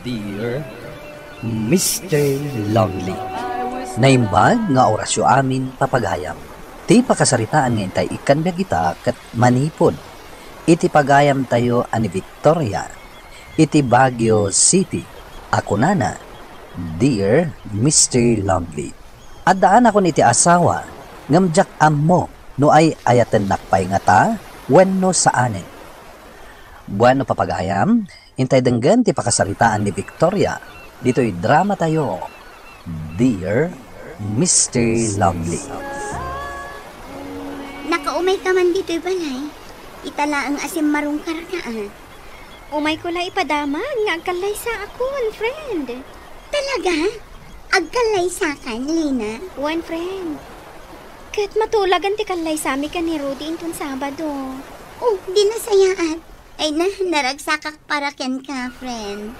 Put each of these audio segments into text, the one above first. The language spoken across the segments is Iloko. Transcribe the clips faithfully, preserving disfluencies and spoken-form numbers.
Dear Mister Lonely, naimbag nga orasyo amin, papagayam. Ti pakasaritaan nga intay ikkan biag ita ket manipud iti pagayamtayo a ni Victoria iti Baguio City a kunana, "Dear Mister Lonely, addaanakon iti asawa, ngem diak ammo no ay-ayatennak pay ngata wenno saanen." Bueno, papagayam, intay denggen ti pakasaritaan ni Victoria ditoy dramatayo, Dear Mister Lovely. Nakaumay ka man ditoy balay? Ita laeng a simmarongkarka, a. Umayko la ipadamag nga agkallaysaakon, friend. Talaga? Agkallaysakan, Lina? Wen, friend. Ket matulagan ti kallaysami ken ni Rudy inton Sabado. Oh, di nasayaat. Ay na, naragsakak para kenka, friend.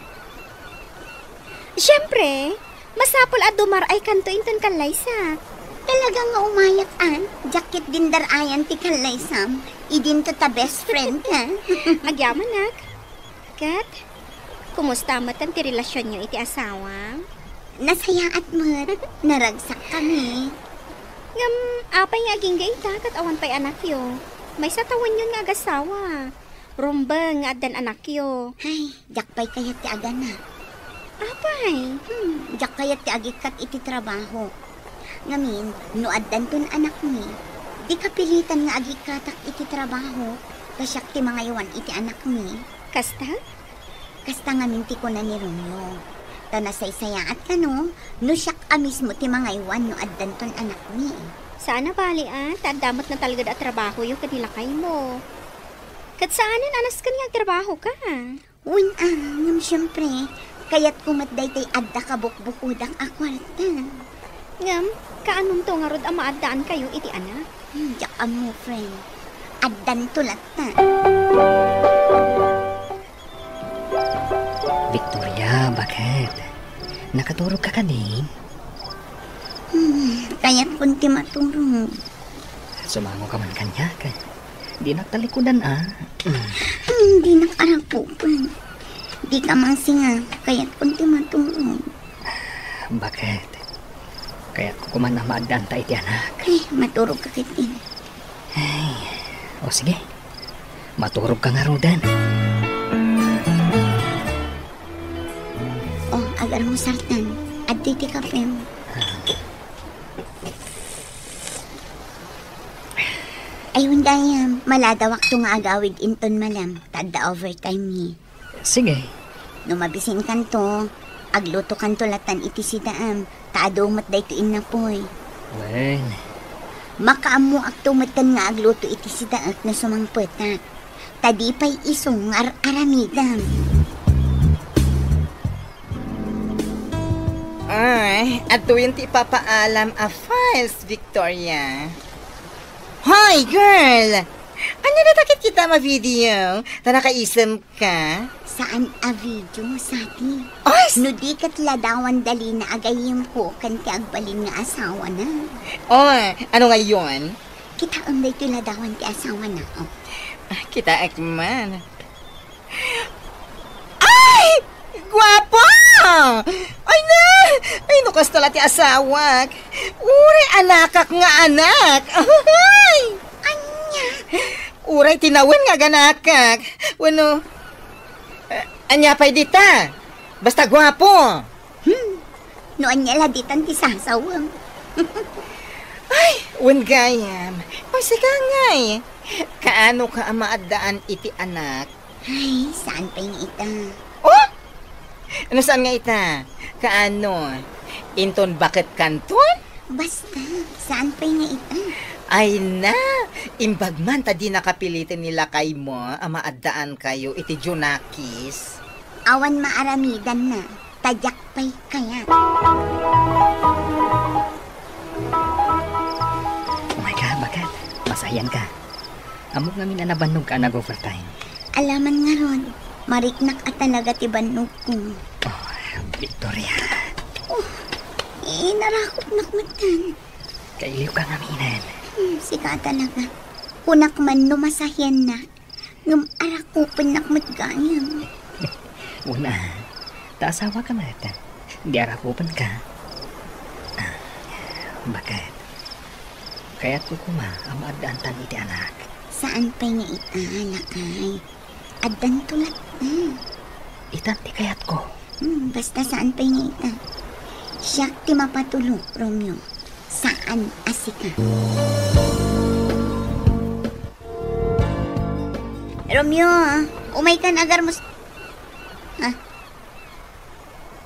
Siyempre, masapul a dumar-aykanto inton kallaysak. Talaga nga umayak, a. Diak ket din dar-ayan ti kallaysam. Idinto ta best friend ka. Agyamanak. Ket, kumusta met ti relasionyo iti asawam? Nasayaat met. Naragsakkami. Ngem, apay nga agingga ita ket awan pay anakyo? Maysa tawenyon nga agasawa. Rumbeng nga addan anakyo. Ay, diak pay kayat ti aganak. Apay? Hmm, diak kayat ti agikkat iti trabaho. Ngamin, no addanton anakmi, di kapilitan nga agikkatak iti trabaho, ta siak ti mangaywan iti anakmi. Kasta? Kasta ngamin ti kuna ni Romeo. Ta nasaysayaat kano, no siak a mismo ti mangaywan no addanton anakmi. Saan a bali, a, ta adda met natalged a trabahoyo ken ni lakaymo. Ket saanen a nasken nga agtrabahoka? Wen, a, ngem siempre, kayatko met daytoy adda kabukbukodak a kuarta. Ngem, kaanonto ngarud a maaddaankayo iti anak? Hmm, diak ammo, friend. Addanto latta. Victoria, bakit? Nakaturogka kadi? Hmm, kayatkon ti maturog. Sumangoka man kaniak. Dinak talikudan, a. Hmm, dinak arakupen. Dika mangsinga, kayatkon ti maturog. Bakit? Kayatko koma a maaddaanta iti anak. Ay, maturogka ketdin. Ay, o sige. Maturogka ngaruden. O, agarmusartan. Adtoy ti kapem. Ay, wen gayam, maladawakto nga agawid inton malem, ta adda overtime ni. Sige. No mabisinkanto, aglutokanto latan iti sidaem, ta adu met daytoy innapoy. Wen. Makaammoakto metten nga agluto iti sidaek no sumangpetak. Ta di pay isu nga ar-aramidem. Ay, adtoyen ti ipapaalam a files, Victoria. Hoy, girl! Ania dayta ket kita a video? Ta nakaisem ka? Saan a video, Sati. Oy, s- No di ket ladawan da Lina a gayyemko ken ti agbalin nga asawana. Oh, ano ngayon? Kitaem daytoy ladawan ti asawana, oh. Ah, kitaek man. Ay! Guapo! Ay na! Ay, no kasta la ti asawak. Uray anakak nga anak. Ay! Ania? Uray tinawen nga aganakak. Wenno, eh, ania pay dita? Basta guapo. Hmm. No ania la ditan ti sasawem. Ay, wen gayam. Ay, sika ngay. Kaano ka a maaddaan iti anak? Ay, saan pay nga ita. Oh? Ano saan nga ita? Kaano? Inton baket kanton? Basta, saan pay nga ita. Ay na, imbag man ta di nakapiliten ni lakaymo a maaddaan kayo iti Junakis. Awan maaramidan na, ta diak pay kayat. Oh my God, baket? Masayan ka. Ammok ngamin a nabannog ka a nag-overtime. Alaman ngarud, mariknak a talaga ti bannogko. Oh, Victoria. Oh, eh, narakopnak metten. Kailiw ka ngaminen. Hmm, sika talaga. Kunak man no masahiannak, ngem arakopennak met gayam. Una, Ta asawaka met. Di arapupenka. Ah, baket. Kayatko koma a maaddaantan iti anak. Saan pay nga ita, lakay. Addanto latta. Itan ti kayatko. Hmm, basta saan pay nga ita. Siak ti mapatulok, Romeo. Saan a sika. Romeo, umaykan agarmos-, ah.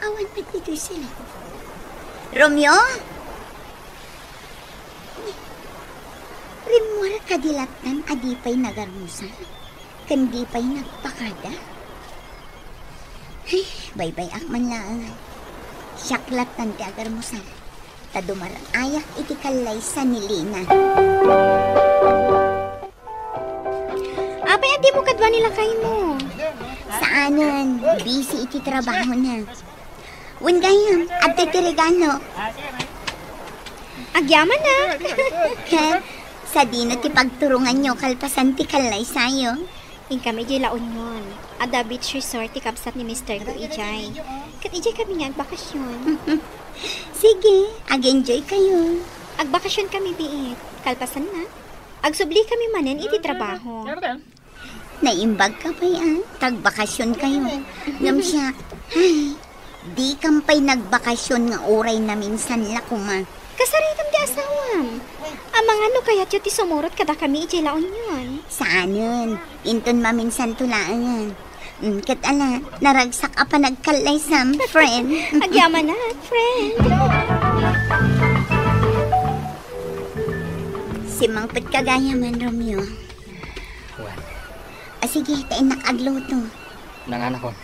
Awan met ditoy sila. Romeo? Rimmuar kadi lattan a di pay nagarmusal? Ken di pay nagpakada? Ay, baybay-ak man laeng. Siak lattan ti agarmusal. Ta dumar-ayak iti kallaysa ni Lina. Apay, a dimo kadua ni lakaymo? Saanen, busy iti trabahona. Wen gayam, adtoy ti regalo. Agyamanak. Sadino ti pagturonganyo kalpasan ti kallaysayo? Inkami idiay La Union. Adda beach resort ti kabsat ni misterko idiay. Ket idiaykami nga agbakasyon. Sige, ag-enjoykayo. Agbakasyonkami biit. Kalpasanna, agsublikami manen iti trabaho. Naimbagka pay a, ta agbakasyon kayo. Ngem siak, ay, dikam pay nagbakasyon nga uray naminsan la koma. Kasaritam ti asawam. Amangan no kayatyo ti sumurot kadakami idiay La Union. Saanen, inton maminsanto laengen. Mm, ket ala, naragsak a panagkallaysam, friend. Agyamanak, friend. Simmangpetka gayam, Romeo. Wen. A, sige, ta innak agluto. Nanganakon.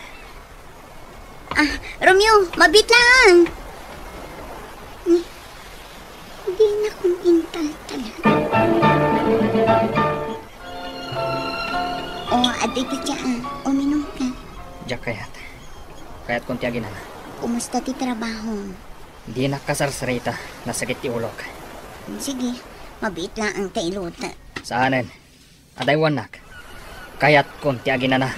Ah, Romeo, mabiit laeng. Ni, dinakon intaltalag. O, adda iti tsaa, uminumka. Diak kayat. Kayatkon ti aginana. Kumusta ti trabahom? Dinak kasarsarita, nasakit ti ulok. Sige, mabiit laeng ta iluta. Saanen. Adaywannak. Kayatkon ti aginana.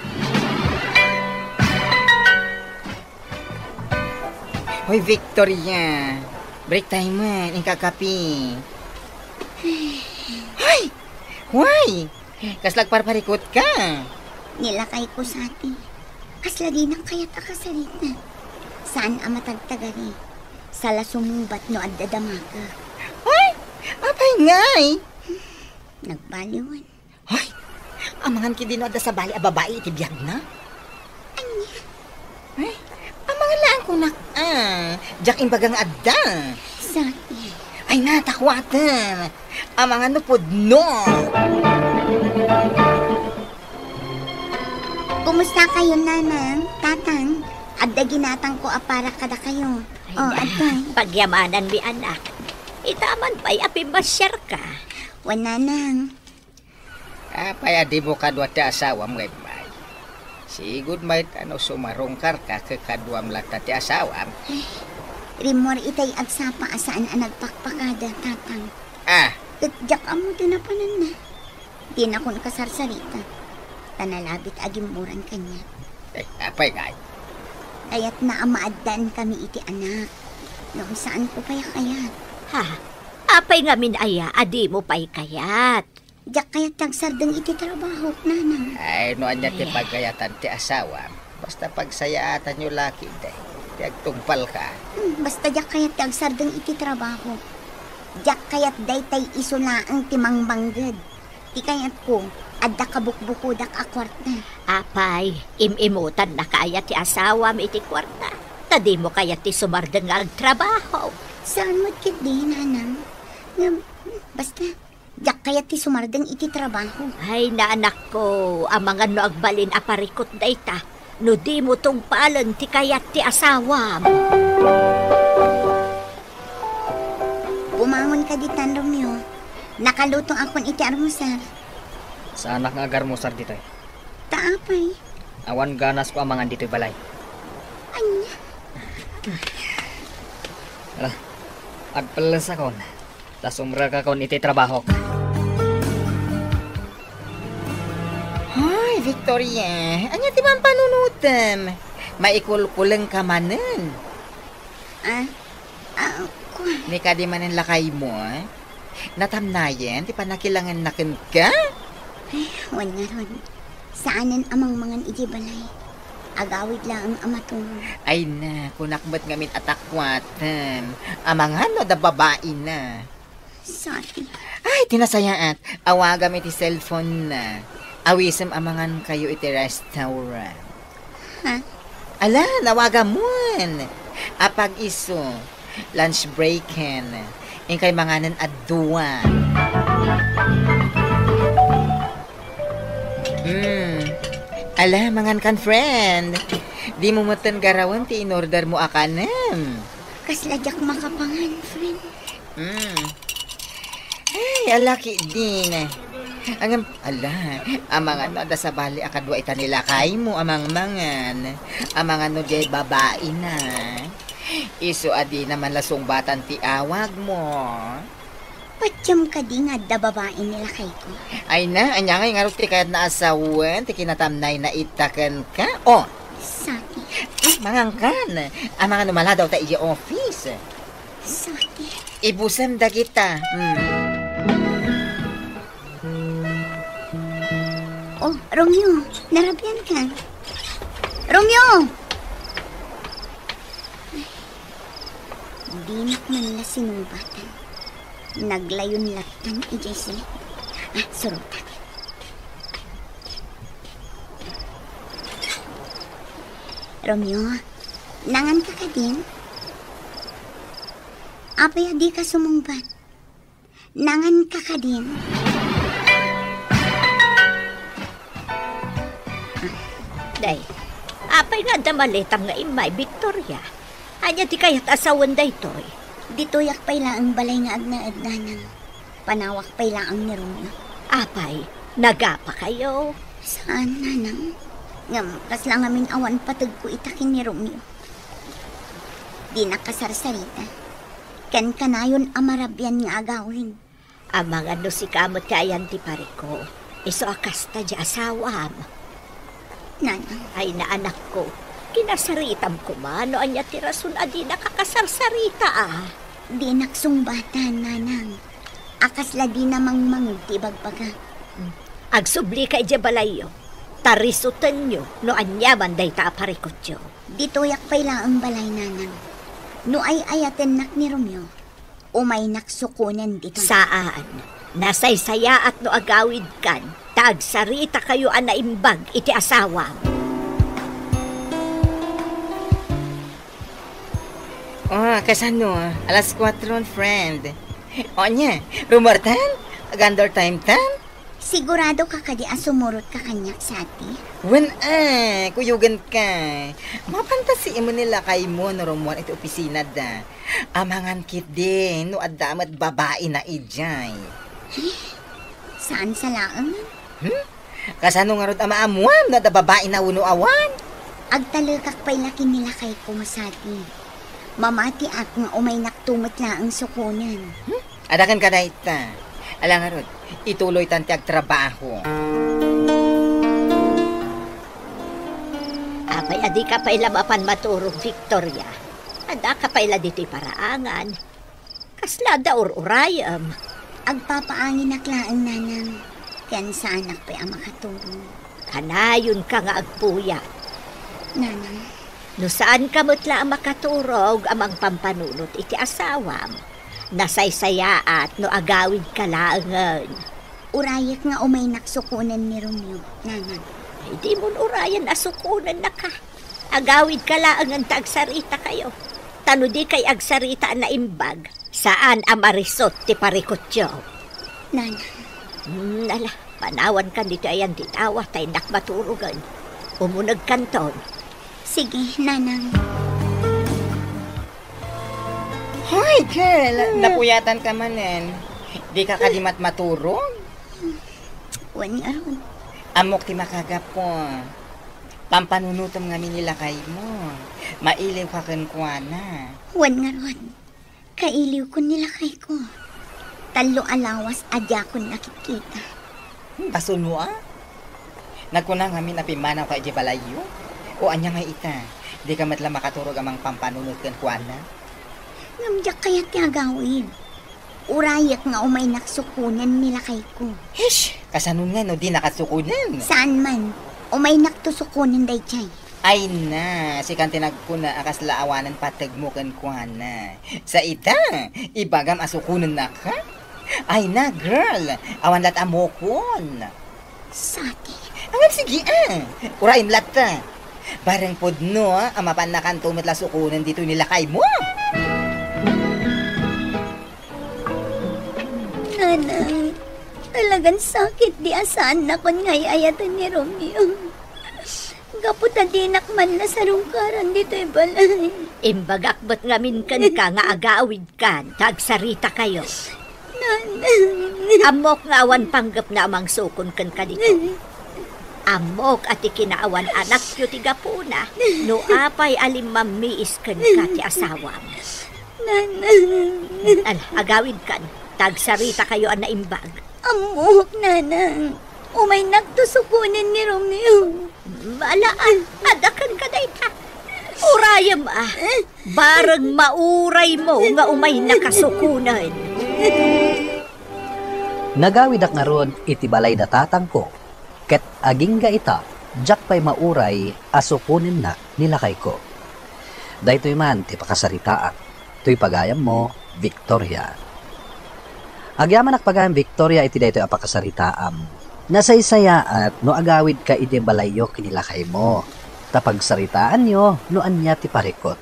Hoy, Victoria. Break time man, inka kape. Hoy! Why? Kasla agparparikut ka? Ni lakayko, Sati. Kasla dinak kayat a kasarita. Saan a matagtagari. Sala sumungbat no adda damaka. Hoy! Apay ngay? Nagbaliwan. Hoy! Amangan ketdin no adda sabali a babai iti biagna? Ania? Ay, amangan laeng kunak, ah. Diak imbaga nga adda. Sati. Ay, natakuaten. Amangan no pudno. Kumusta kayo, Nanang, Tatang? Adda ginatangko a para kadakayo. Ay, o, na, adda. Pagyamananmi, anak. Ita man pay a pimmasiarka. Wen, Nanang. Apay a dimo kadua ti asawam nga immay? Sigud mayat a no sumarungkarka ket kaduam latta ti asawam. Ay, rimmuar itay agsapa a saan a nagpakpakada, Tatang. Ah. Ket diak ammo ti napananna. Dinakon kasarsarita. Ta nalabit a gimmuran kaniak. Eh, apay ngay? Kayatna a maaddaankami iti anak. Ngem saanko pay a kayat. Ha? Apay ngamin aya a dimo pay kayat? Diak kayat ti agsardeng iti trabahok, Nanang. Ay, no ania ti, ay, pagkayatan ti asawam, basta pagsayaatanyo la ketdi ti agtungpalka. Hmm, basta diak kayat ti agsardeng iti trabahok. Diak kayat daytay isu laeng ti mangmangged. Ti kayatko, adda kabukbukodak a kuarta. Apay, im-imutannaka aya ti asawam iti kuarta? Ta dimo kayat ti sumardeng nga agtrabaho? Saan met ketdi, Nanang. Ngem, basta, diak kayat ti sumardeng iti trabaho. Ay, naanakko, amangan no agbalin a parikut dayta, no dimo tungpalen ti kayat ti asawam. Bumangon ka ditan, Romeo. Nakaluto akon iti armusar. Saanak nga agarmusar ditoy. Ta apay? Awan ganasko a mangan ditoy balay. Ania? Ala, agpellesakon. Ta sumrekakon iti trabahok. Hoy, Victoria, ania ti mampanunutem? Maikulkuleng ka manen. Ah, ah, kua. Ni kadi manen lakaymo, eh? Natamnayen ti panakilangenna kenka? Ay, wen ngarud. Saanen a mangmangan idiay balay. Agawid laeng a maturog. Ay na, kunak met ngamin a takuaten. Amangan no adda babaina. Sorry. Ay, ti nasayaat. Awagam iti cellphone na. Awisem a mangankayo iti restaurant. Ha? Ala, nawagamon. Apag-isu, lunch breaken. Inkay manganen a dua. Hmm. Ala, mangankan, friend. Dimo metten garawen ti inordermo a kanem. Kasla diak makapangan, friend. Hmm. Ay, ala ketdin. Ngem, ala, amangan no adda sabali a kadua ita ni lakaymo a mangmangan. Amangan no diay babaina. Isu a dina man la sungbatan ti awagmo. Patiam kadi nga adda babai ni lakayko? Ay na, ania ngay ngarud ti kayatna a sawen ti kinatamnayna ita kenka? Oh! Sati. Ah, mangankan. Amangan no maladaw ta idiay office. Sati. Ibusem dagita. Hmm. Oh, Romeo, narabian ka? Romeo! Dinak man la sinungbatan. Naglayon lattan idiay silid. Ah, surot. Romeo, nangan ka kadin? Apay a dika sumungbat? Nangan ka kadin? Day, apay nga adda maletam nga immay, Victoria? Ania ti kayat a sawen daytoy? Ditoyak pay laeng balay nga agnaed, nanang. Panawak pay laeng ni Romeo. Apay, nagapakayo? Saan, nanang. Ngem, kasla ngamin awan pategko ita ken ni Romeo. Dina kasarsarita. Ken kanayon a marabian nga agawid. Amangan no sika met ti ayan ti pariko, isu a kasta diay asawam. Nanang. Ay, anakko, kinasaritam koma no ania ti rason a dinaka kasarsarita, a. Dinak sungbatan, nanang. A kasla dina mangmangeg ti ibagbagak. Hmm. Agsublika idiay balayyo. Tarisutenyo no aniaman dayta a parikutyo. Ditoyak pay laeng balay, nanang. No ay-ayatennak ni Romeo, umaynak sukonen ditoy. Saan. Nasaysayaat no agawidkan, ta agsaritakayo a naimbag iti asawam. Oh, kasano? Alas kuatro, friend. O ania, rumuartan? Agandor time tan? Sigurado ka kadi a sumurot ka kaniak, Sati? Wen, a, kuyogen ka. Mapanta si imo ni lakaymo no rumuar iti opisina da. Amangan ketdi no adda met babaina idiay. Saan sa laeng? Hmm? Kasano ngarud a maammuam no adda babaina wenno awan? Agtalekak pay la ken ni lakayko, Sati. Mamatiak nga umaynakto met laeng sukonen. Hmm? Adda kenka dayta. Ala ngarud, ituloytan ti agtrabaho. Apay a dika pay la mapan maturog, Victoria? Addaka pay la ditoy paraangan. Kasla adda ur-urayem? Agpapaanginak laeng, nanang, ken saanak pay a makaturog. Kanayonka nga agpuyat. Nanang. No saanka met la a makaturog a mangpampanunot iti asawam, nasaysayaat no agawidka laengen. Urayek nga umaynak sukonen ni Romeo, nanang. Ay, dimon urayen a sukonennaka. Agawidka laengen ta agsaritakayo. Ta no dikay agsarita a naimbag, saan a marisut ti parikutyo. Nanang. Hmm, ala, panawankan ditoy ayan ti tawa ta innak maturogen. Umunegkanton. Sige, nanang. Hoy, girl! Napuyatan ka manen. Di ka kadi mat-, maturog? Wen ngarud. Ammok ti makagapu. Pampanunutem ngamin ni lakaymo. Mailiw ka kenkuana. Wen ngarud. Kailiwkon ni lakayko. Tallo a lawas a diakon nakitkita. Hmm, basolmo a? Nagkuna ngamin a pimmanaw ka idiay balayyo? O ania ngay ita? Dika met la makaturog a mangpampanunot kenkuana? Ngem diak kayat ti agawid. Urayek nga umaynak sukonen ni lakayko. Hish! Kasanon nga no dinaka sukonen? Saan man. Umaynakto sukonen daydiay. Ay na, sikan ti nagkuna a kasla awanen pategmo kenkuana. Sa ita, ibagam a sukonennaka? Ay na, girl, awan lat a mokon. Sati. Ngem sige, ah. Urayem latta. Bareng pudno, ah, a mapannakanto met la sukonen ditoy ni lakaymo. Nanang, talagan sakit di a saannakon nga ay-ayaten ni Romeo. Gapu ta dinak man nasarungkaran ditoy balay. Imbagak met ngamin kenka nga agawidkan, ta agsarita kayo. Nanang. Ammok nga awan panggepna a mangsukon kenka dito. Ammok a ti kinaawan anakyo ti gapuna, no apay a limmammiis kenka ti asawam. Nanang. Ala, agawidkan, ta agsarita kayo a naimbag. Ammok, Nanang. Umaynakto sukonen ni Romeo. Ala, a, adda kenka dayta. Urayem, ah. Bareng mauraymo nga umaynaka sukonen. Nagawidak ngarud iti balay da tatangko, ket agingga ita, diak pay mauray a sukonennak ni lakayko. Daytoy man ti pakasaritaak. Toy pagayammo, Victoria. Agyamanak pagayam, Victoria, iti daytoy a pakasaritaam. Nasaysayaat no agawidka idiay balayyo ken ni lakaymo, ta pagsaritaanyo no ania ti parikut.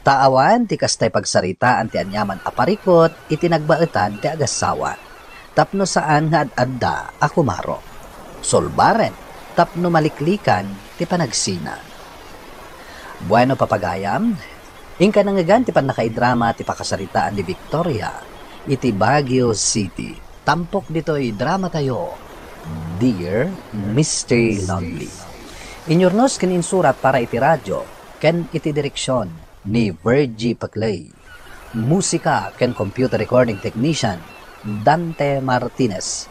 Ta awan ti kastay pagsaritaan ti aniaman a parikut iti nagbaetan ti agassawa, tapno saan nga ad-adda a kumaro, sulbaren, tapno maliklikan ti panagsina. Bueno, papagayam, inka nangngegan ti pannakaidrama ti pakasaritaan ni Victoria iti Baguio City. Tampok ditoy dramatayo, Dear Mister Lonely. Inyurnos ken insurat para iti radio ken iti direksion ni Virgie Paclay. Musika ken computer recording technician, Dante Martinez.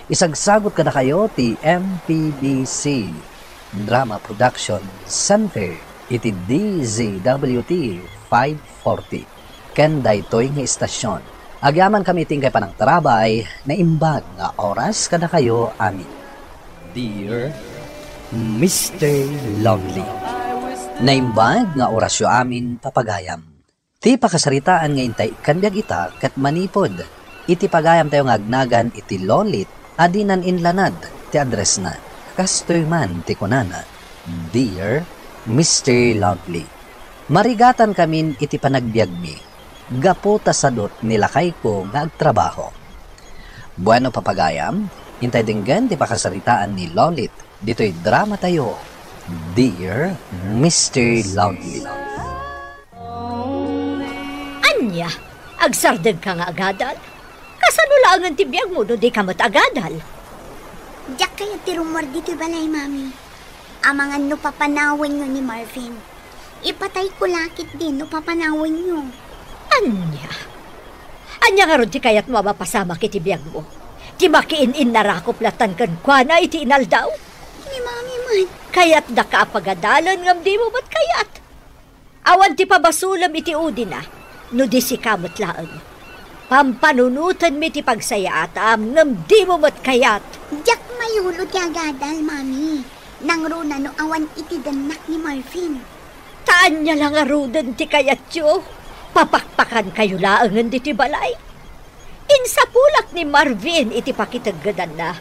Isagsagut kadakayo ti M P D C Drama Production Center iti D Z W T five forty. Ken daytoy nga istasyon, agyamankami iti inkay panangtarabay, naimbag nga oras kadakayo amin. Dear Mister Lonely. Naimbag nga orasyo amin, papagayam. Ti pakasaritaan nga intay ikkan biag ita ket manipud iti pagayamtayo nga agnagan iti Lolit a dinan inlanad ti addressna. Kastoy man ti kunana, Dear Mister Lonely, marigatankami iti panagbiagmi gapu ta sadut ni lakayko nga agtrabaho. Bueno, papagayam, intay denggen ti pakasaritaan ni Lolit ditoy dramatayo, Dear Mister Lonely. Ania? Agsardengka nga agadal? Kasano laengen ti biagmo no dika met agadal? Diak kayat ti rummuar ditoy balay, Mami. Amangan no papanawenyo ni Marvin. Ipatayko la ketdi no papanawenyo. Ania? Ania ngarud ti kayatmo a mapasamak iti biagmo? Ti makiin-innarakop lattan kenkuana iti inaldaw? Ni Mami met. Kayatdaka a pagadalen ngem dimo met kayat. Awan ti pabasolem iti udina, no di sika met laeng. Pampanunotenmi ti pagsayaatam ngem dimo met kayat. Diak mayulo ti agadal, Mami. Nangruna no awan iti dennak ni Marvin. Ta ania la ngaruden ti kayatyo? Papakpakankayo laengen ditoy balay? Insapulak ni Marvin iti pakiteggedanna.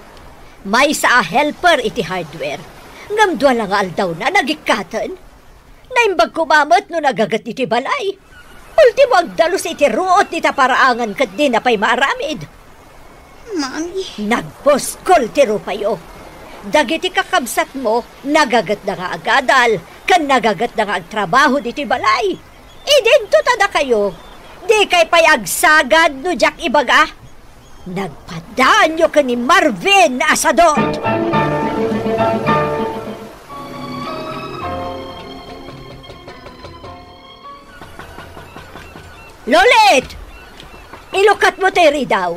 Maysa a helper iti hardware, ngem dua la nga aldawna nagikkaten. Naimbag koma met no nagaget iti balay. Ultimo, agdalus iti ruot dita paraangan ket dina pay maaramid. Mami. Nagbuskol ti rupayo. Dagiti kakabsatmo, nagagetda nga agadal, ken nagagetda nga agtrabaho ditoy balay. Idinto ta dakayo, dikay pay agsagad no diak ibaga. Nagpadaanyo ken ni Marvin a sadot! Lolit! Ilukatmo tay ridaw.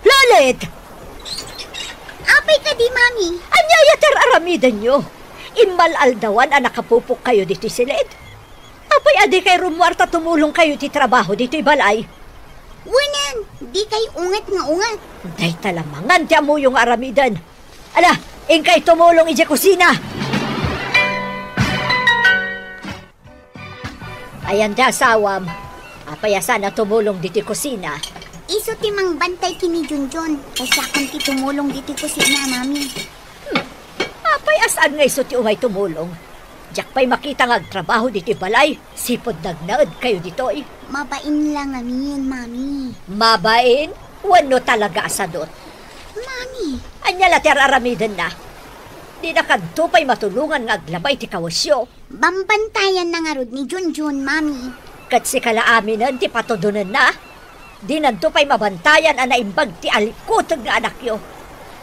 Lolit! Apay kadi, Mami? Ania aya ti ar-aramidenyo? Immal-aldawan a nakapupokkayo ditoy silid? Apay a dikay rummuar ta tumulongkayo iti trabaho ditoy balay? Wen, dikay unget nga unget. Dayta la mangan ti ammoyo nga aramiden. Ala, inkay tumulong idiay kusina. Ayan ti asawam. Apay a saan a tumulong ditoy kusina? Isu ti mangbantay ken ni Junjun. Kasta kon ti tumulong ditoy kusina, Mami. Hmm. Apay a saan nga isu ti umay tumulong? Diak pay makita nga agtrabaho ditoy balay. Sipud nagnaedkayo ditoy. Mabain la ngamin, Mami. Mabain? Wenno talaga a sadut? Mami. Ania la ti ar-aramidenna? Dinakadto pay matulongan nga aglaba iti kawesyo. Bambantayanna ngarud ni Junjun, Mami. Ket sika la aminen ti patudonenna? Dinanto pay mabantayan a naimbag ti alikuteg nga anakyo.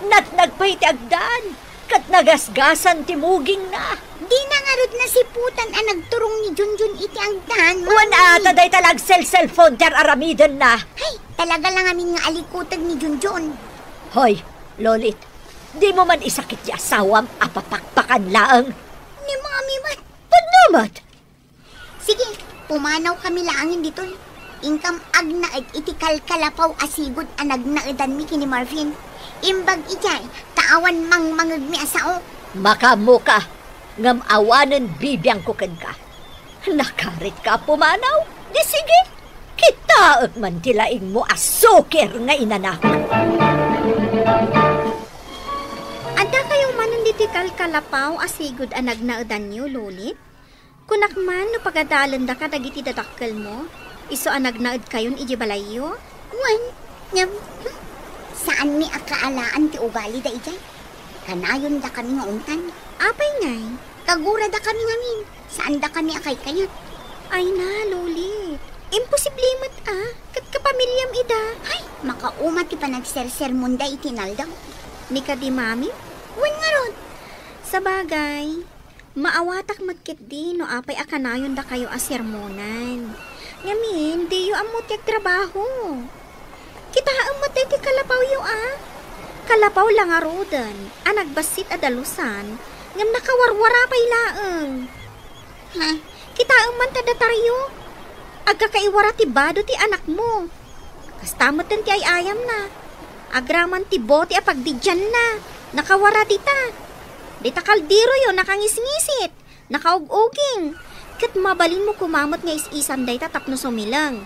Natnag pay ti agdan, ket nagasgasan ti mugingna. Dina ngarud nasiputan a nagturong ni Junjun iti agdan, Mami. Wen a, ta dayta la agselselpon ti ar-aramidenna. Hay, talaga la ngamin nga alikuteg ni Junjun. Hoy, Lolit, dimo man isakit ti asawam a papakpakan laeng? Ni Mami met. Pudno met! Sige, pumanawkami laengen ditoy. Inkam agnaed iti kalkalapaw a sigud a nagnaedanmi ken ni Marvin. Imbag idiay, ta awan mangmangegmi a sao. Makaammoka, ngem awanen bibiangko kenka. Nakaritka a pumanaw? Di sige, kitaek man ti laingmo a sukir nga inanak. Addakayo manen ditoy kalkalapaw a sigud a nagnaedanyo, Lolit? Kunak man no pagadalendaka dagiti dadakkelmo, isu a nagnaedkayon idiay balayyo? Wen, ngem, hmm, saanmi a kaalaan ti ugalida idiay. Kanayondakami nga ungtan. Apay ngay? Kaguradakami ngamin. Saandakami a kaykayat. Ay na, Lolit. Imposible met a. Ket kapamiliam ida. Ay, makauma ti panagsersermonda iti inaldaw. Ni kadi, Mami? Wen ngarud. Sabagay, maawatak met ketdi no apay a kanayondakayo a sermonan. Ngamin, diyo ammo ti agtrabaho. Kitaem met daytoy kalapawyo a. Kalapaw la ngaruden a nagbassit a dalusan, ngem nakawarwara pay laeng. Ha? Kitaem man ta datayo. Agkakaiwara ti bado ti anakmo. Kasta metten ti ay-ayamna. Agraman ti bote a pagdidianna. Nakawara dita. Dita kalderoyo, nakangisngisit. Nakaug-uging. Ket mabalinmo koma met nga is-isan dayta tapno sumileng.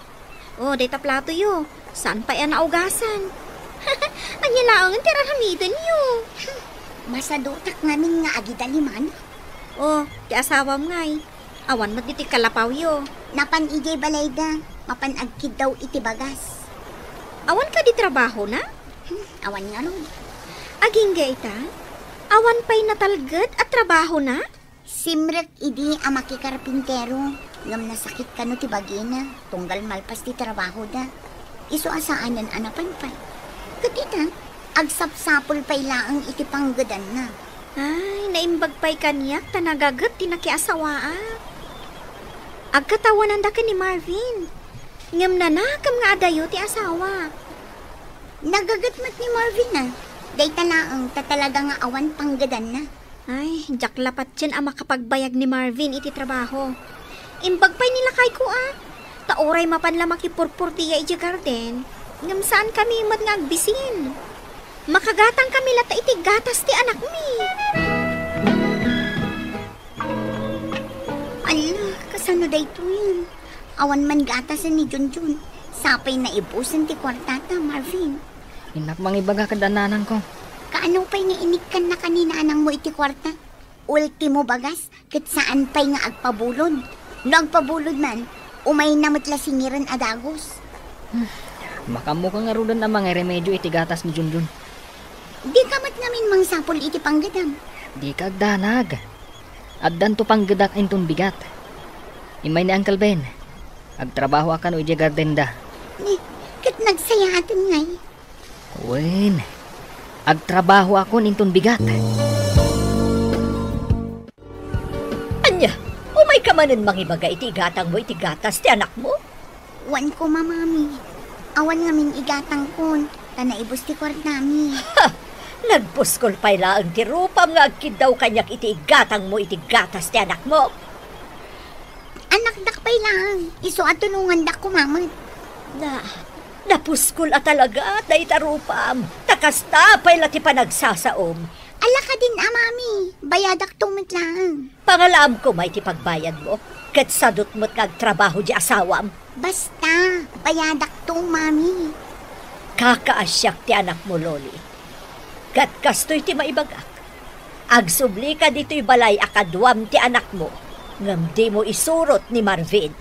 O, dayta platoyo, saan pay a naugasan. Ania laengen ti ar-aramidenyo? Masadutak ngamin nga agidaliman. O, ti asawam ngay, awan met ditoy kalapawyo. Napan idiay balayda, mapan agkiddaw iti bagas. Awan kadi trabahona? Hmm, awan ngarud. Agingga ita, awan pay natalged a trabahona? Simrek idi a makikarpintero, ngem nasakit kano ti bagina, tunggal malpas ti trabahoda. Isu a saanen a napan pay. Ket ita, agsapsapul pay laeng iti panggedanna. Ay, naimbag pay kaniak ta nagaget ti nakiasawaak. Agkatawananda ken ni Marvin. Ngem nanakem nga adayo ti asawa. Nagaget met ni Marvin a. Dayta laeng ta talaga nga awan panggedanna. Ay, diak la patien a makapagbayag ni Marvin iti trabaho. Imbag pay ni lakayko a, ta uray mapan la makipurpurdia idiay garden, ngem saankami met nga agbisin. Makagatangkami latta iti gatas ti anakmi. Ala, kasano daytoyen? Awan man gatasen ni Junjun. Sapay naibusen ti kuartata, Marvin. Innak mangibaga kada nanangko. Kaano pay nga inikkannaka ni nanangmo iti kuarta? Ultimo bagas, ket saan pay nga agpabulod. No agpabulod man, umayna met la singiren a dagus. Hmm. Makaammoka ngaruden a mangiremedio iti gatas ni Junjun. Dika met ngamin mangsapul iti panggedam. Dika agdanag. Addanto panggedak inton bigat. Immay ni Uncle Ben. Agtrabahoak kano idiay gardenda. Ni, ket nagsayaaten ngay. Wen, agtrabahoakon inton bigat. Ania, umayka manen mangibaga iti igatangmo iti gatas ti anakmo? Wen koma, Mami. Awan ngamin igatangkon, ta naibus ti kuartami. Ha! Nagpuskol pay laeng ti rupam nga agkiddaw kaniak iti igatangmo iti gatas ti anakmo. Anakdak pay laeng, isu a tulongandak koma met. Na, napuskol a talaga dayta rupam. Ta kasta pay la ti panagsasaom. Ala kadin a, Mami, bayadakto met laeng. Pangalaam koma iti pagbayadmo, ket sadot met nga agtrabaho di asawam. Basta, bayadakto, Mami. Kakaasiak ti anakmo, Loli. Ket kastoy ti maibagak. Agsublika ditoy balay a kaduam ti anakmo, ngem dimo isurot ni Marvin.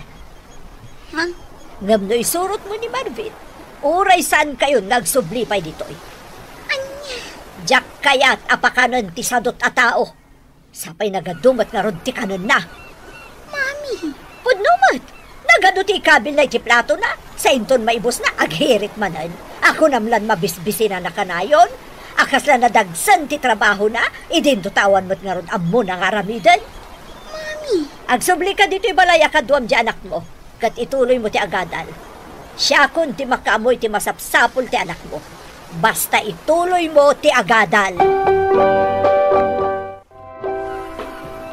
Ha? Ngem no isurotmo ni Marvin, uray saankayon nga agsubli pay ditoy. Ania? Diak kayat a pakanen ti sadot a tao. Sapay nagadu met ngarud ti kanenna. Mami! Pudno met! Nagadu ti ikabilna iti platona, sa inton maibusna, aghirit manen. A kunam lan mabisbisinana kanayon. A kasla nadagsen ti trabahona, idinto ta awan met ngarud ammona nga aramiden. Mami! Agsublika ditoy balay a kaduam di anakmo, ket ituloymo ti agadal. Siakon ti makaammo iti masapsapul ti anakmo. Basta ituloymo ti agadal.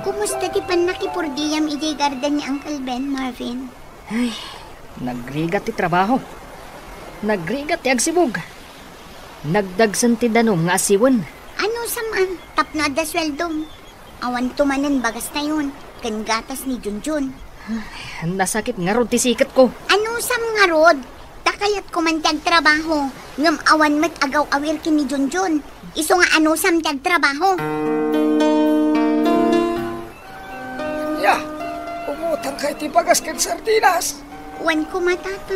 Kumusta ti pannakipurdiam idiay garden ni Uncle Ben, Marvin? Ay, nagrigat ti trabaho. Nagrigat ti agsibug. Nagdagsen ti danum nga asiwen. Anusam a, tapno adda sueldom? Awanto manen bagastayon, ken gatas ni Junjun. Nasakit ngarud ti siketko. Anusam ngarud? Ta kayatko man ti agtrabaho, ngem awan met agaw-awir ken ni Junjun. Isu nga anusam ti agtrabaho. Ya, umutangka iti bagas ken sardinas. Wen koma, Tata.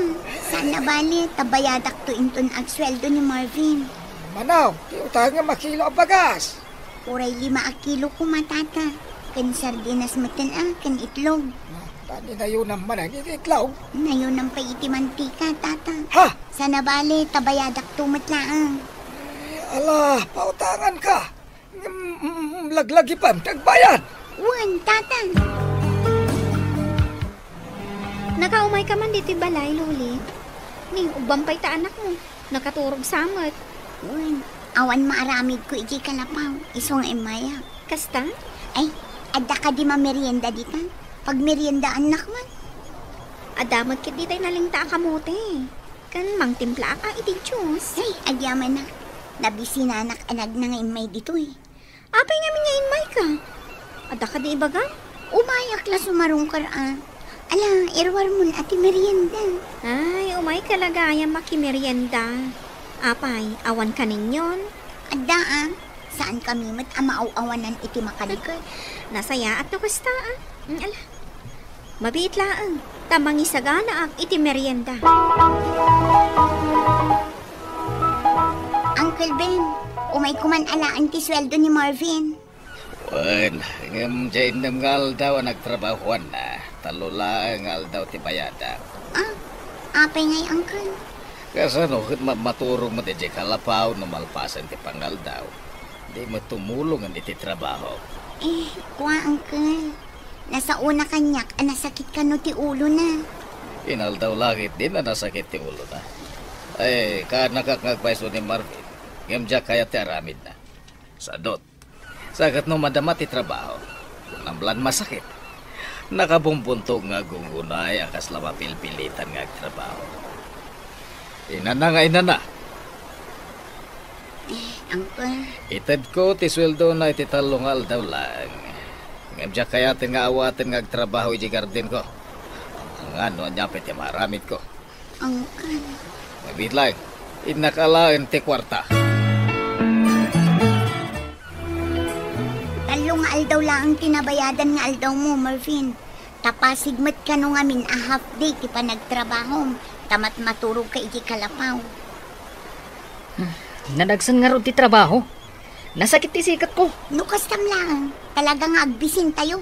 Saan a bale, ta bayadakto inton agsueldo ni Marvin. Manaw, ti utangem a kilo a bagas. Uray lima a kilo koma, Tata. Ken sardinas metten a, ken itlog. Ah, ta ni nayonam manen iti itlog? Nayonam pay iti mantika, Tata. Ha? Saan a bale, ta bayadakto met laeng. Ay, ala, pautanganka. Ngem, mm, laglagipem ti agbayad. Wen, Tata. Nakaumayka man ditoy balay, Loli. Ni, ubban pay ta anakmo. Nakaturog sa met. Wen, awan maaramidko idiay kalapaw, isu nga immayak. Kasta? Ay, adda kadi mamerienda dita? Pagmeriendaannak man. Adda met ketdi tay nalingta a kamote. Ken mangtimplaak a iti juice. Ay, agyamanak. Nabisinanak a nagna nga immay ditoy. Apay ngamin nga immayka? Adda kadi ibagam? Umayak la sumarungkar a. Ala, iruarmon a ti merienda. Ay, umayka la gayam makimerienda. Apay, awan kaninyon? Adda a. Saankami met a maaw-awanan iti makaliket. Nasayaat no kasta a. Mm, ala. Mabiit laeng, ta mangisaganaak iti merienda. Uncle Ben, umay koman alaen ti sueldo ni Marvin. Wen, ngem diay innem nga aldaw a nagtrabahoanna, tallo laeng nga aldaw ti bayadak. Ah, apay ngay, Uncle? Kasano ket ma-, maturog met idiay kalapaw no malpasen ti pangaldaw? Di met tumulongen iti trabaho. Eh, kua, Uncle. Nasaona kaniak a nasakit kano ti ulona. Inaldaw la ketdin a nasakit ti ulona. Ay, kaanakak nga agpayso ni Marvin. Ngem diak kayat ti aramidna. Sadot. Sa ket no madama ti trabaho, kunam lan masakit. Nakabumbuntog nga agungunay a kasla mapilpilitan nga agtrabaho. Inana nga inana. Eh, Uncle. Itedko ti sueldona iti tallo nga aldaw laeng. Ngem diak kayaten nga awaten nga agtrabaho idiay gardenko. Ngano ania pay ti maaramidko? Uncle. Mabiit laeng, innak alaen ti kuarta. Tallo nga aldaw laeng ti nabayadan nga aldawmo, Marvin. Ta pasig met kano ngamin a half day ti panagtrabahom, ta matmaturogka idiay kalapaw. Hmm, nadagsen ngarud ti trabaho. Nasakit ti siketko. No kastam laeng, talaga nga agbisintayo.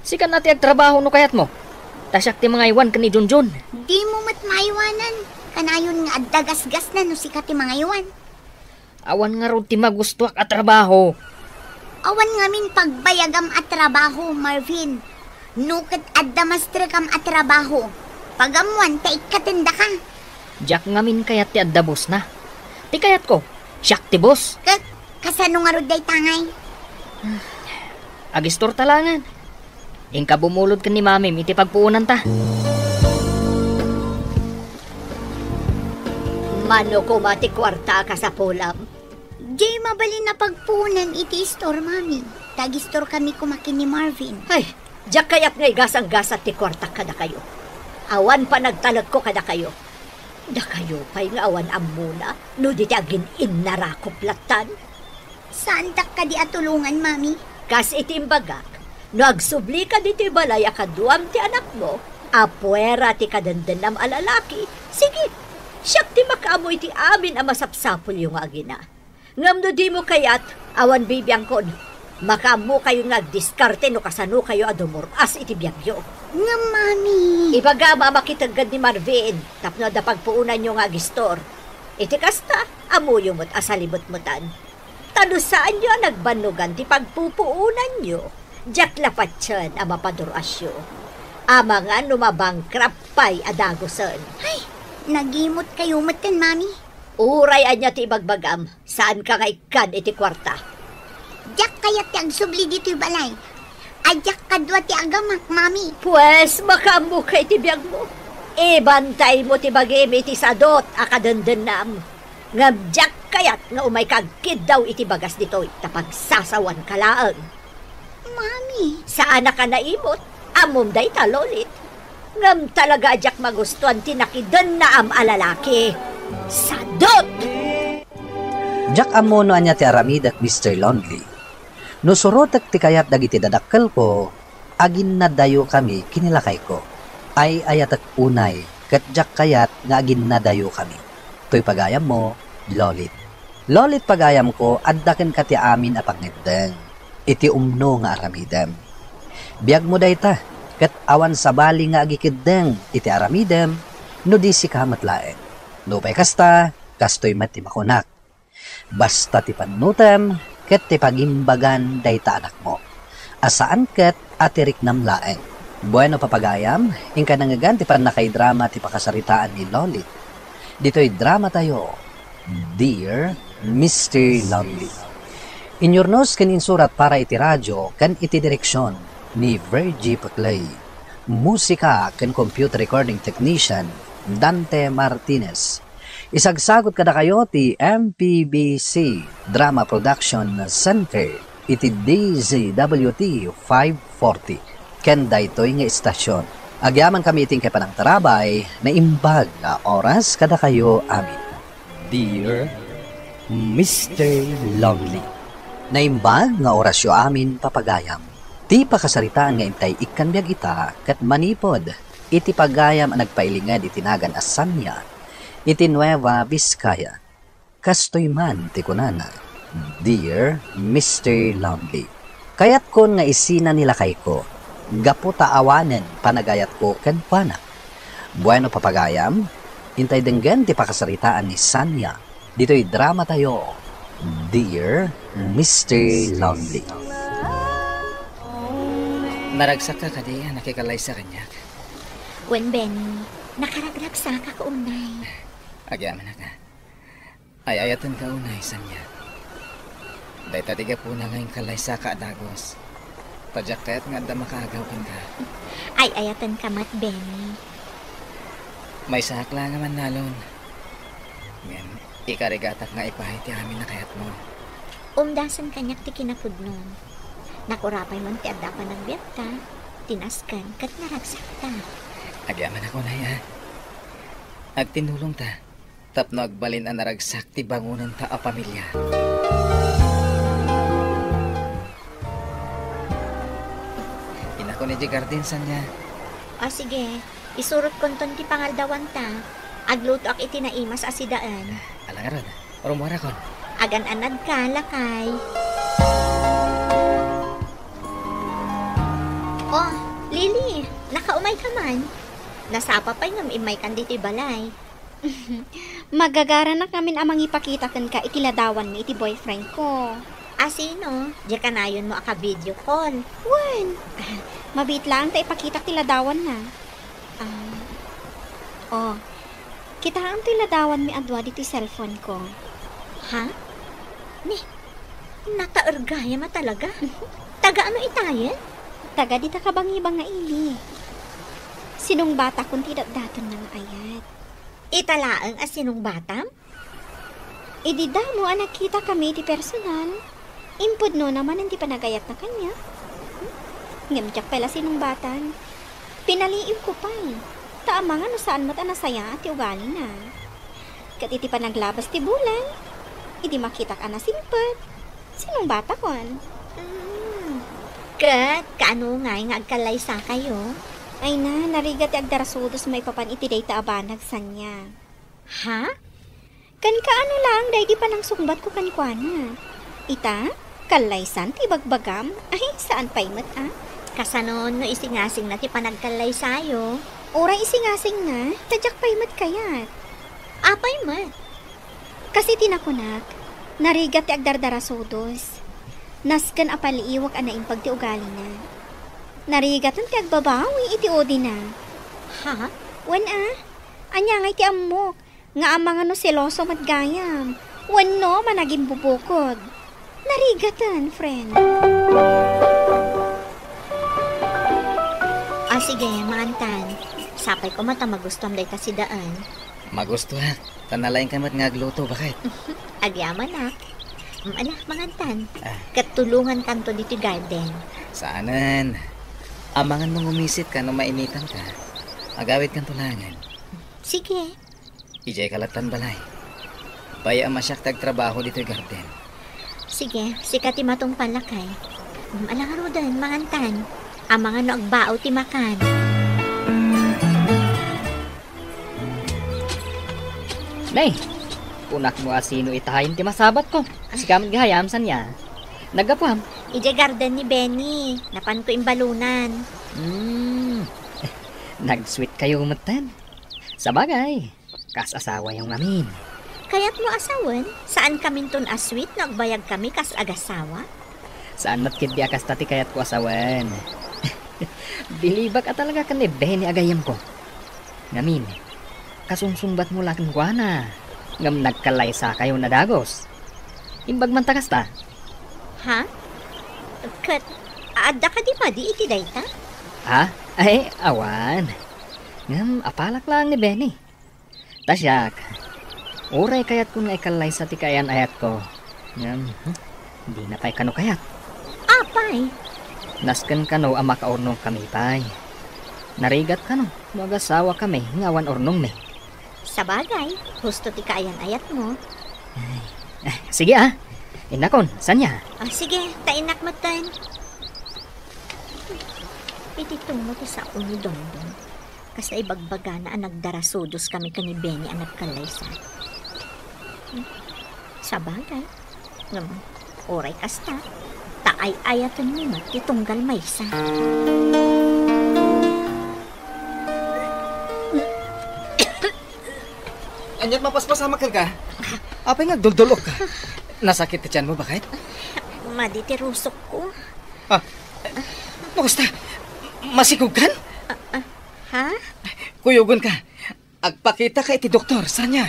Sika na ti agtrabaho no kayatmo. Ta siak ti mangaywan ken ni Junjun. Dimo met maaywanan. Kanayon nga adda gasgasna no sika ti mangaywan. Awan ngarud ti magustoak a trabaho. Awan ngamin pagbayagam a trabaho, Marvin. No ket adda mastrekam a trabaho, pagammoan ta ikkatendaka. Diak ngamin kayat ti adda bossna. Ti kayatko, siak ti boss. Ket Kasano ngarud dayta ngay? Agistor ta laengen. Inka bumulod ken ni Mamim iti pagpuonanta. Mano koma ti kuarta a kasapulam? Diay mabalin a pagpuonan iti istor, Mami. Ta agistor kami koma ken ni Marvin. Ay, diak kayat nga igasanggasat ti kuartak kadakayo. Awan panagtalekko kadakayo. Dakayo pay nga awan ammona no di ti agin-innarakop lattan. Saantak kadi a tulongan, Mami? Kas iti imbagak, no agsublika ditoy balay a kaduam ti anakmo, a puera ti kadendennam a lalaki, sige, siak ti makaammo iti amin a masapsapulyo nga agina. Ngem no dimo kayat, awan bibiangkon. Makaammokayon nga agdiskarte no kasanokayo a dumur-as iti biagyo. Ngem, Mami. Ibagam a makitegged ni Marvin tapno adda pagpuonanyo nga agistor. Iti kasta, ammoyo met a salimetmetan. Ta no saanyo a nagbannogan ti pagpupuonanyo, diak la patien a mapadur-asyo. Amangan no mabankrupt pay a dagusen. Ay, nagimot kayo metten, Mami. Uray ania ti ibagbagam, saanka nga ikkan iti kuarta. Diak kayat ti agsubli ditoy balay. Diak kadua ti agamak, Mami. Pues, makaammoka iti biagmo. Ibantaymo ti bagim iti sadut a kadendennam. Ngem diak kayat nga umayka agkiddaw iti bagas ditoy ta pagsasawanka laeng. Mami. Saanak a naimot. Ammom dayta, Lolit. Ngem talaga a diak magustuan ti nakidennaam a lalaki. Sadut! Diak ammo no ania ti aramidek, Mister Lonely. No surotek ti kayat dagiti dadakkelko, aginnadayokami ken ni lakayko. Ay-ayatek unay, ket diak kayat nga aginnadayokami. Toy pagayammo, Lolit. Lolit pagayamko, adda kenka ti amin a pangngeddeng iti umno nga aramidem. Biagmo dayta, ket awan sabali nga agikeddeng iti aramidem no di sika met laeng. Nupay kasta, kastoy met ti makunak. Basta ti pannutem ket ti pagimbagan dayta anakmo, a saan ket a ti riknam laeng. Bueno, papagayam, inka nangngegan ti pannakaidrama ti pakasaritaan ni Lolit. Ditoy dramatayo, Dear Mister Lonely. Inyurnos ken insurat para iti radio ken iti direksion ni Virgie Paclay. Musika ken computer recording technician, Dante Martinez. Isagsagut kadakayo ti M P B C Drama Production Center iti D Z W T five forty ken daytoy nga istasyon. Agyamankami iti inkay panangtarabay, naimbag nga oras kadakayo amin. Dear Mister Lonely. Naimbag nga orasyo amin, papagayam. Ti pakasaritaan nga intay ikkan biag ita ket manipud iti pagayam a nagpailinged iti nagan a Sanya iti Nueva Vizcaya. Kastoy man ti kunana, Dear Mister Lonely, kayatkon nga isina ni lakayko gapu ta awanen panagayatko kenkuana. Bueno, papagayam, intay denggen ti pakasaritaan ni Sanya ditoy dramatayo, Dear Mister Lonely. Naragsakka kadi a nakikallaysa kaniak? Wen, Benny, nakaragragsakak unay. Agyamanak a. Ay-ayatenka unay, Sanya. Dayta ti gapuna nga inkallaysaka a dagus. Ta diak kayat nga adda makaagaw kenka. Ay-ayatenka met, Benny. Maysaak laeng a mannalon. Ngem, ikarigatak nga ipaay ti amin a kayatmo. Umdasen kaniak ti kinapudnon. Nakurapay man ti adda panagbiagta, ti nasken ket naragsakta. Agyamanak unay a. Agtinulongta. Tapno agbalin a naragsak ti bangonenta a pamilia. Inakon idiay garden, Sanya. O sige, isurotkonton ti pangaldawanta. Aglutoak iti naimas a sidaen. Ala ngarud, rummuarakon. Agan-anadka, lakay. O, Lily, nakaumayka man. Nasapa pay ngem immaykan ditoy balay. Magagaranak ngamin a mangipakita kenka iti ladawanmi iti boyfriend ko. A sino? Diay kanayonmo a ka-video call. Wen, mabiit laeng ta ipakitak ti ladawanna. Ah, oh, kitaem toy ladawanmi a dua ditoy cellphone ko. Ha? Ni, Nataer gayam a talaga. Taga ano itayen? Taga dita kabangibang nga ili. Sinungbatakon ti datdaton na nga ayat. Ita laeng a sinungbatam? Idi damo a nagkitakami iti personal, impudnona manen ti panagayatna kaniak. Hmm? Ngem diak pay la sinungbatan. Pinaliiwko pay, ta amangan no saan met a nasayaat ti ugalina. Ket iti panaglabas ti bulan, idi makitak a nasingpet, sinungbatakon. Mm. Ket kaano ngay nga agkallaysakayo? Ay na, narigat ti agdarasudos maipapan iti dayta a banag, Sanya. Ha? Ken kaano laeng daydi panangsungbatko kenkuana? Ita, kallaysan ti ibagbagam? Ay, saan pay met a. Kasano no isingasingna ti panagkallaysayo? Uray isingasingna, ta diak pay met kayat. Apay met? Kas iti nakunak, narigat ti agdardarasudos. Nasken a paliiwak a naimbag ti ugalina. Narigaten ti agbabawi iti udina. Ha? Wen a, ania ngay ti ammok? Nga amangan no seloso met gayam, wenno managimbubukod. Narigaten, friend. Ah, sige, mangantan. Sapay koma ta magustuam dayta sidaen. Magustuak. Ta nalaingka met nga agluto, baket. Agyamanak. Mm, ala, mangantan. Ah. Ket tulongankanto ditoy garden. Saanen. Amangan no ngumisit ka no mainitan ka. Agawidkanto laengen. Sige. Idiay ka lattan balay. Bay-am a siak ti agtrabaho ditoy garden. Sige, sika ti matungpal, lakay. Mm, ala ngaruden, mangantan. Amangan no agbao ti makan. Nay, kunak no asino itayen ti masabatko. Sika met gayam, Sanya. Naggapuam? Idiay garden ni Benny. Napanko imbalunan. Hmm. Nag-sweet kayo metten. Sabagay. Kas asawayo ngamin. Kayatmo a sawen? Saankaminton a sweet no agbayagkami kas agasawa? Saan met ketdi a kasta ti kayatko a sawen. Bilibak a talaga ken ni Benny a gayyemko. Ngamin, kasungsungbatmo la kenkuana, ngem nagkallaysakayon a dagus. Imbag man ta kasta. Ha? Ket adda kadi madi iti dayta? Ha? Ay, awan. Ngem apalak laeng ni Benny. Ta siak, uray kayatkon nga ikallaysa ti kaayan-ayatko, ngem, hmm, dina pay kano kayat. Apay? Nasken kano a makaurnongkami pay. Narigat kano no agasawakami nga awan urnongmi. Sabagay, husto ti kaayan-ayatmo. Ay, ay, sige, ah. Innakon, Sanya. Ah, sige, ta innak metten. Iti tumo ti sao ni Dondon. Kasla ibagbagana a nagdarasudoskami ken ni Benny a nagkallaysa. Sabagay, ngem uray kasta, ta ay-ayatenmi met ti tunggal maysa. Ania't mapaspasamak kenka? Apay nga agduldul-ok ka? Nasakit ti tianmo, baket? Madi ti rusokko. Ah, no kasta, masikogkan? Ah, ah, ha? Kuyogenka. Agpakitaka iti doktor, Sanya.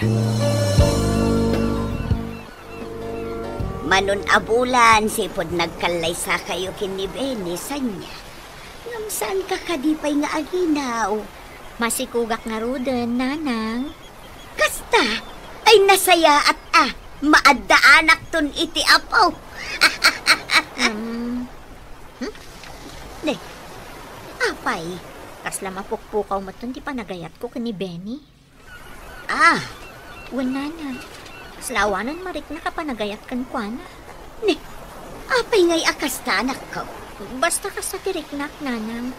Manon a bulan, sipud nagkallaysakayo ken ni Benny, Sanya. Ngem saanka kadi pay nga aginaw? Masikogak ngaruden, Nanang. Kasta, ay nasayaat a maaddaanakton iti Apo. Hmm. Hmm? Ne, apay? Kasla mapukpukaw metten ti panagayatko ken ni Benny. Ah. Wen, Nanang. Kasla awanen mariknak a panagayat kenkuana. Ne, apay ngay a kasta, anakko? Basta kasta ti riknak, Nanang.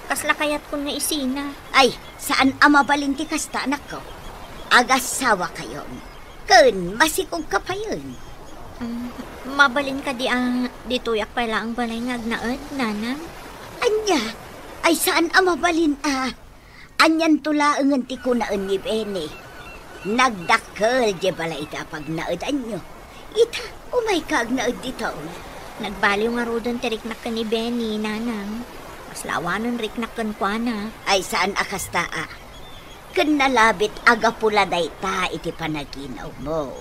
Kasla kayatkon nga isina. Ay, saan a mabalin ti kasta, anakko. Agasawakayon. Ken masikogka payen. Mm, mabalin kadi a ditoyak pay laeng balay nga agnaed, Nanang? Ania? Ay, saan a mabalin a. Anianto laengen ti kunaen ni Benny. Nagdakkel diay balay iti apagnaedanyo. Ita, umayka agnaed ditoy. Nagbaliw ngaruden ti riknak ken ni Benny, Nanang. Kasla awanen riknak kenkuana. Ay, saan a kasta a. Ken nalabit a gapu la dayta iti panaginawmo.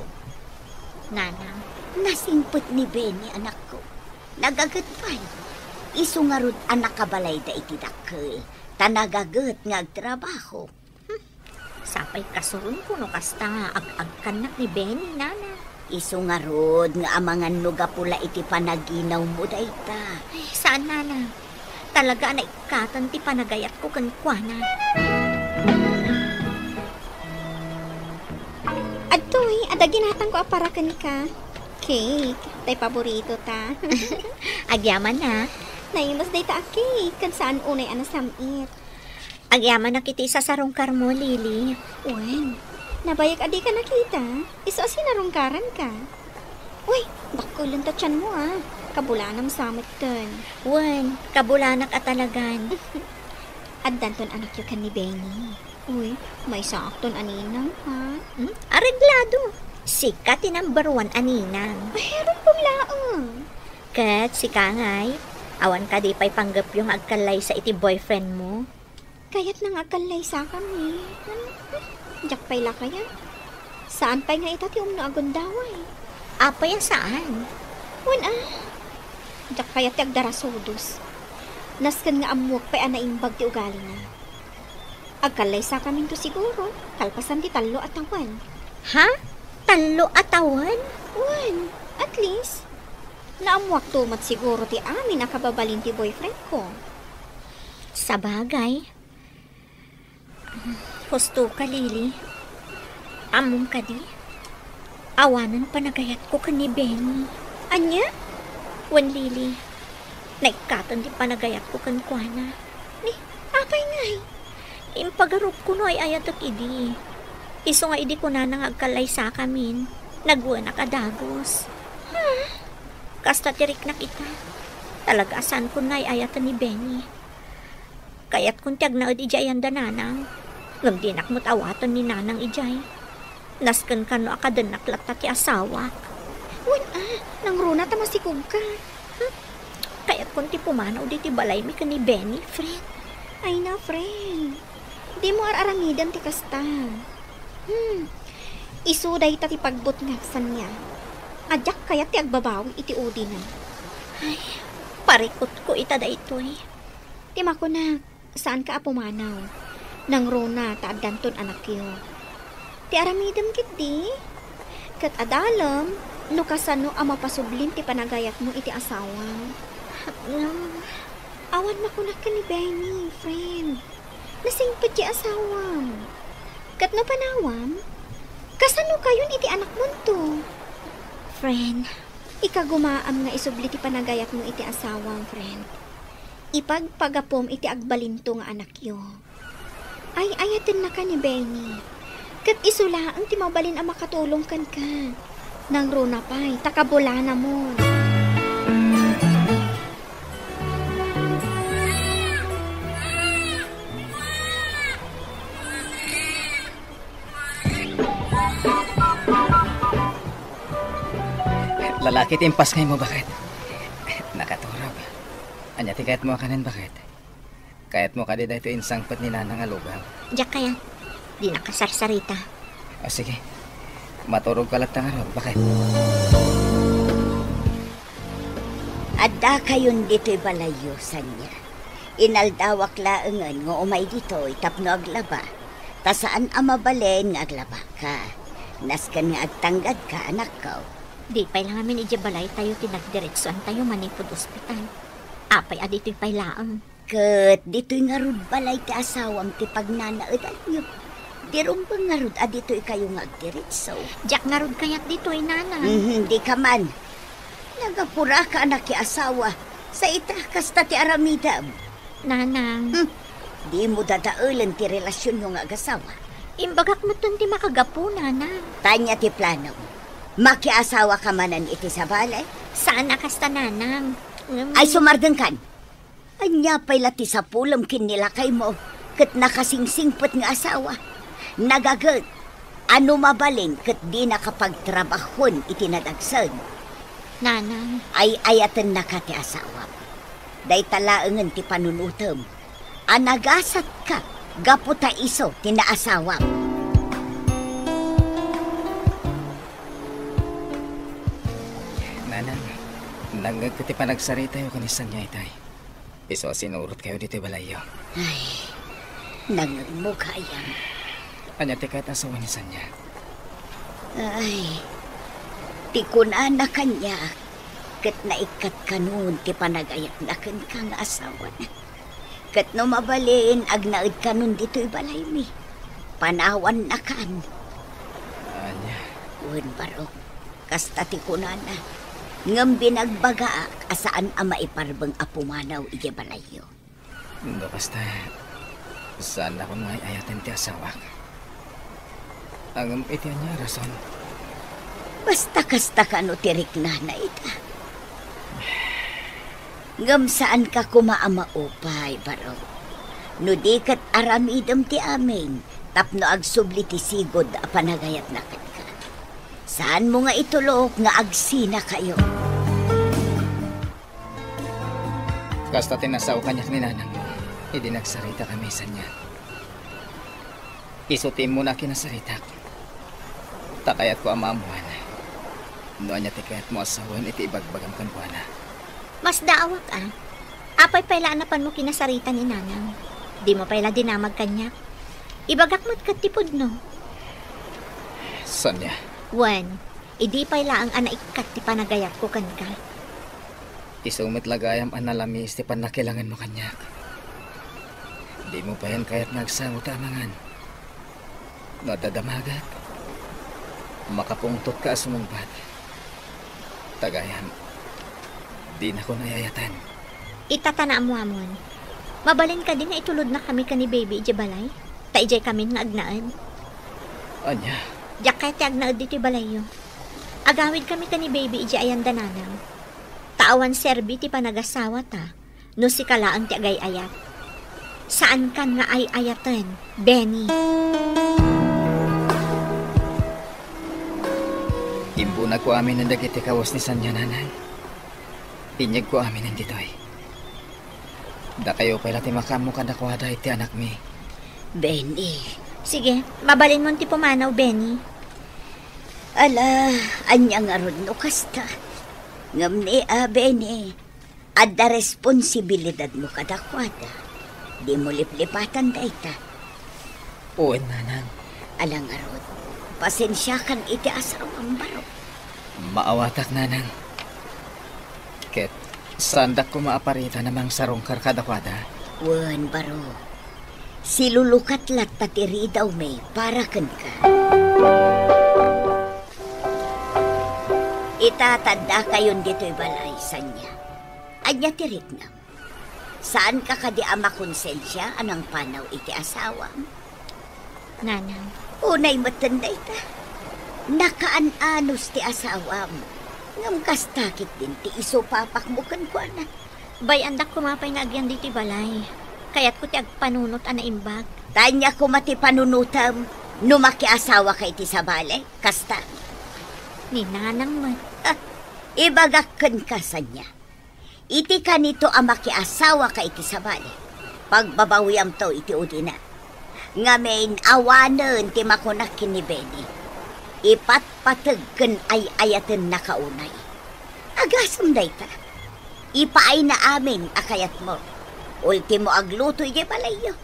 Nanang, Nasingpet ni Benny, anakko. Nagaget pay. Isu ngarud a nakabalayda iti dakkel, ta nagaget nga agtrabaho. Hmm. Sapay kasurunko no kasta nga ag-agkannak ni Benny, nana. Isu ngarud nga amangan no gapu la iti panaginawmo dayta. Ay, saan, nana. Talaga a naikkatan ti panagayatko kenkuana. Adtoy, adda ginatangko a para kenka. Cake, tay paborito ta. Agyaman na. Naimbag dayta a cake, ken saan unay a nasam-it. Agyamanak iti isasarungkarmo, Lily. Wen, nabayag a dika nakita. Isu a sinarungkaranka. Uy, dakkel ta tianmo, a. Kabulanam sa metten. Wen, kabulanak a talagan. Addanton anakyo ken ni Benny. Uy, maysaakton a ninang, ha? Hmm? Areglado. Sika ti number one a ninang. Ay, rumbeng laeng. Ket sika ngay, awan kadi pay panggepyo nga agkallaysa iti boyfriendmo? Kayatna nga agkallaysakami. Hmm, diak pay la kayat. Saan pay nga ita ti umno a gundaway. Apay a saan? Wen a. Diak kayat ti agdarasudos. Nasken nga ammuek pay a naimbag ti ugalina. Agkallaysakaminto siguro, kalpasan ti tallo a tawen. Ha? Tallo a tawen? Wen, at least, naammuakto met siguro ti amin a kababalin ti boyfriendko. Sabagay. Husto ka, Lily. Ammom kadi? Awanen panagayatko ken ni Benny. Ania? Wen, Lily. Naikkatan ti panagayatko kenkuana. Ni, apay ngay? Impagarupko no ay-ayatek idi. Isu nga idi kunana nga agkallaysakamin, nagwenak a dagus. Ha? Kasta ti riknak ita. Talaga a saankon nga ay-ayaten ni Benny. Kayatkon ti agnaed idiay ayan da nanang. Ngem dinak met awaten ni nanang idiay. Nasken kano a kadennak latta ti asawak. Wen a, nangruna ta masikogka. Hmm? Kayatkon ti pumanaw ditoy balaymi ken ni Benny, friend. Ay na, friend. Dimo ar-aramiden ti kasta. Hmm. Isu dayta ti pagbutngak, sania. A diak kayat ti agbabawi iti udina. Ay, parikutko ita daytoy. Ti makunak, saanka a pumanaw. Nangruna ta addanton anakyo. Ti aramidem ketdi? Ket adalem no kasano a mapasublim ti panagayatmo iti asawam. Ngem, awan makunak ken ni Benny, friend. Nasingpet ti asawam. Ket no panawam, kasano kayon iti anakmonto? Friend, ikagumaam nga isubli ti panagayatmo iti asawam, friend. Ipagpagapom iti agbalinto nga anakyo. Ay-ayatennaka ni Benny. Ket isu laeng ti mabalin a makatulong kenka. Nangruna pay, ta kabulanamon. Lalaki ti impasngaymo, baket. Nakaturog. Ania ti kayatmo a kanen, baket? Kayatmo kadi daytoy insangpet ni Nanang a lugaw? Diak kayat. Dinaka sarsarita. O, sige. Maturogka latta ngarud, baket. Addakayon ditoy balayyo, sania. Inaldawak laengen nga umay ditoy tapno aglaba. Ta saan a mabalin nga aglabaka. Nasken nga agtanggadka, anakko. Di pay la ngamin idiay balaytayo ti nagdiretsoantayo manipud ospital. Apay a ditoy pay laeng? Ket ditoy ngarud balay ti asawam ti pagnanaedanyo. Di rumbeng ngarud a ditoykayo nga agdiretso. Diak ngarud kayat ditoy, Nanang. Mhm, dika man. Nagapuraka a nakiasawa. Sa ita, kasta ti aramidem. Nanang. Hmm. Dimo dadaelen ti relasionyo nga agasawa. Imbagak metten ti makagapu, Nanang. Tanya ti planom. Makiasawaka manen iti sabali? Saan a kasta, Nanang. Ngem Ay, sumardengkan. Ania pay la ti sapulem ken ni lakaymo ket nakasingsingpet nga asawa? Nagaget, a no mabalin ket dinaka pagtrabahon iti nadagsen. Nanang. Ay-ayatennaka ti asawam. Dayta laengen ti panunotem a nagasatka gapu ta isu ti naasawam. Nangngegko ti panagsaritayo ken ni Sania itay. Isu a sinurotkayo ditoy balayyo. Ay, nangngegmo gayam. Ania ti kayat a sawen ni Sania? Ay, ti kunana kaniak, ket naikkat kanon ti panagayatna kenka nga asawana. Ket no mabalin, agnaed kanon ditoy balaymi. Panawannakan. Ania? Wen, Barok, kasta ti kunana. Ngem binagbagaak a saan a maiparbeng a pumanaw idiay balayyo. No kasta, saannakon nga ay-ayaten ti asawak. Ngem iti ania a rason? Basta kasta kano ti riknana ita. Ngem saanka koma a maupay, Barok. No di ket aramidem ti amin tapno agsubli ti sigud a panagayatna kenka. Saanmo nga itulok nga agsinakayo. Kasta ti nasao kaniak ni nanangmo idi nagsaritakami, Sania. Isu ti immuna a kinasaritak. Ta kayatko a maammoan no ania ti kayatmo a sawen iti ibagbagam kenkuana. Masdaawak a. Apay pay la a napanmo kinasarita ni nanang? Dimo pay la dinamag kaniak. Ibagak met ket ti pudno. Sania? Wen, idi pay laeng a naikkat ti panagayatko kenka. Isu met la gayam a nalamis ti pannakilangenmo kaniak. Dimo payen kayat nga agsaw ta amangan. No adda damaget, makapungtotka a sumungbat. Ta gayam, dinakon ay-ayaten. Ita ta naammoamon. Mabalin kadi nga itulodnakami ken ni Baby idiay balay? Ta idiaykamin nga agnaed. Ania? Diak kayat ti agnaed ditoy balayyo. Agawidkami ken ni Baby idiay ayan da nanang. Ta awan serbi ti panagasawata no sika laeng ti agay-ayat. Saankan nga ay-ayaten, Benny. Imbunagko aminen dagiti kawes ni Sania, nanang. Inyegko aminen ditoy. Dakayo pay la ti makaammo kadakuada iti anakmi. Benny. Sige, mabalinmon ti pumanaw, Benny. Ala, ania ngarud no kasta? Ngem ni a, Benny, adda responsibilidadmo kadakuada. Dimo liplipatan dayta. Wen, nanang. Ala ngarud, pasensiakan iti asawam, Barok. Maawatak, nanang. Ket saandak koma a paritan a mangsarungkar kadakuada. Wen, Barok. Silulukat latta ti ridawmi para kenka. Ita, ta addakayon ditoy balay, Sania. Ania ti riknam? Saanka kadi a makonsensia a nangpanaw iti asawam? Nanang. Unay metten dayta. Nakaan-anos ti asawam. Ngem kasta ketdin ti isu papakmo kenkuana. Bay-andak koma pay nga agyan ditoy balay. Kayatko ti agpanunot a naimbag. Ta ania koma ti panunotem no makiasawaka iti sabali? Kasta. Ni nanang met. Ah, ibagak kenka, Sania. Iti kanito a makiasawaka iti sabali, pagbabawiamto iti udina. Ngamin, awanen ti makunak ken ni Benny. Ipatpateg ken ay-ayatennaka unay. Agasem dayta. Ipaayna amin a kayatmo. Ultimo, agluto idiay balayyo.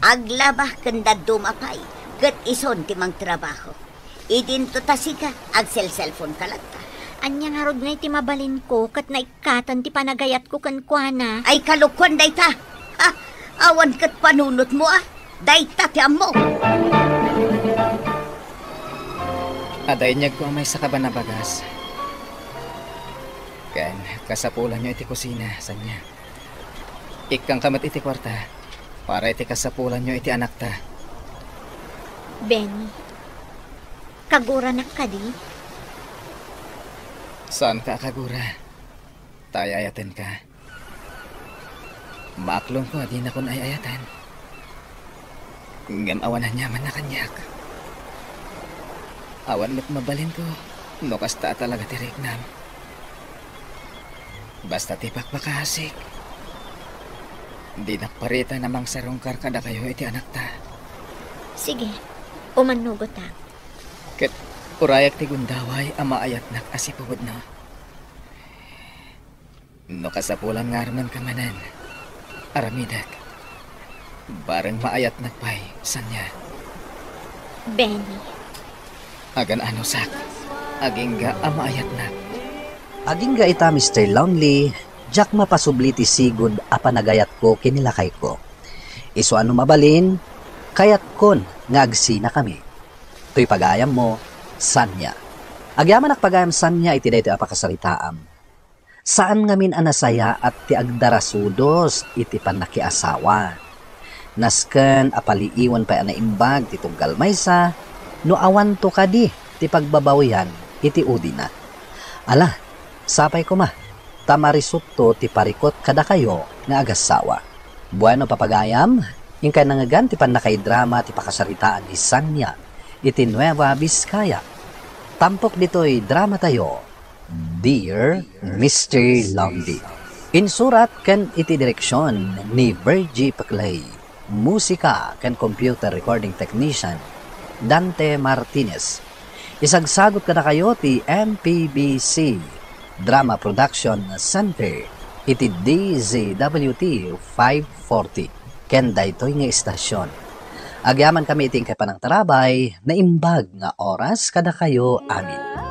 Aglaba ken dadduma pay, ket isun ti mangtrabaho. Idinto ta sika, agselselfonka latta. Ania ngarud ngay ti mabalinko ket naikkatan ti panagayatko kenkuana? Ay, kalokuan dayta! Ha? Awan ket panunotmo a? Dayta ti ammok! Adda inyegko a maysa ka banabagas. Ken kasapulanyo iti kusina, Sania. Ikkangka met iti kuarta para iti kasapulanyo iti anakta. Benny, kaguranak kadi? Saanka a kagura. Ta ay-ayatenka. Maaklongko a dinakon ay-ayaten. Ngem awan aniamanna kaniak. Awan met mabalinko no kasta a talaga ti riknam. Basta ti pakpakaasik, dinak paritan a mangsarungkar kadakayo iti anakta. Sige, umannugotak. Ket urayak ti gundaway a maayatnak a sipupudno. No kasapulan nga armenka manen, aramidek. Bareng maayatnak pay, Sanya. Benny. Agan-anusak, agingga a maayatnak. Agingga ita, Mister Lonely, diak mapasubli ti sigud a panagayatko ken ni lakayko. Isu a no mabalin, kayatkon nga agsinakami. Toy pagayammo, Sanya. Agyamanak pagayam, Sanya, iti daytoy a pakasaritaam. Saan ngamin a nasayaat ti agdarasudos iti pannakiasawa. Nasken a paliiwan pay a naimbag ti tunggal maysa no awanto kadi ti pagbabawian iti udina. Ala, sapay koma, ta marisutto ti parikut kadakayo nga agassawa. Bueno, papagayam, inkay nangngegan ti pannakaidrama ti pakasaritaan ni Sanya iti Nueva Vizcaya. Tampok ditoy dramatayo, Dear Mister Lonely. Insurat ken iti direksion ni Virgie Peclay. Musika ken computer recording technician, Dante Martinez. Isagsagut kadakayo ti M P B C Drama Production Center iti D Z W T five forty. Ken daytoy nga istasyon, agyamankami iti inkay panangtarabay, naimbag nga oras kadakayo amin.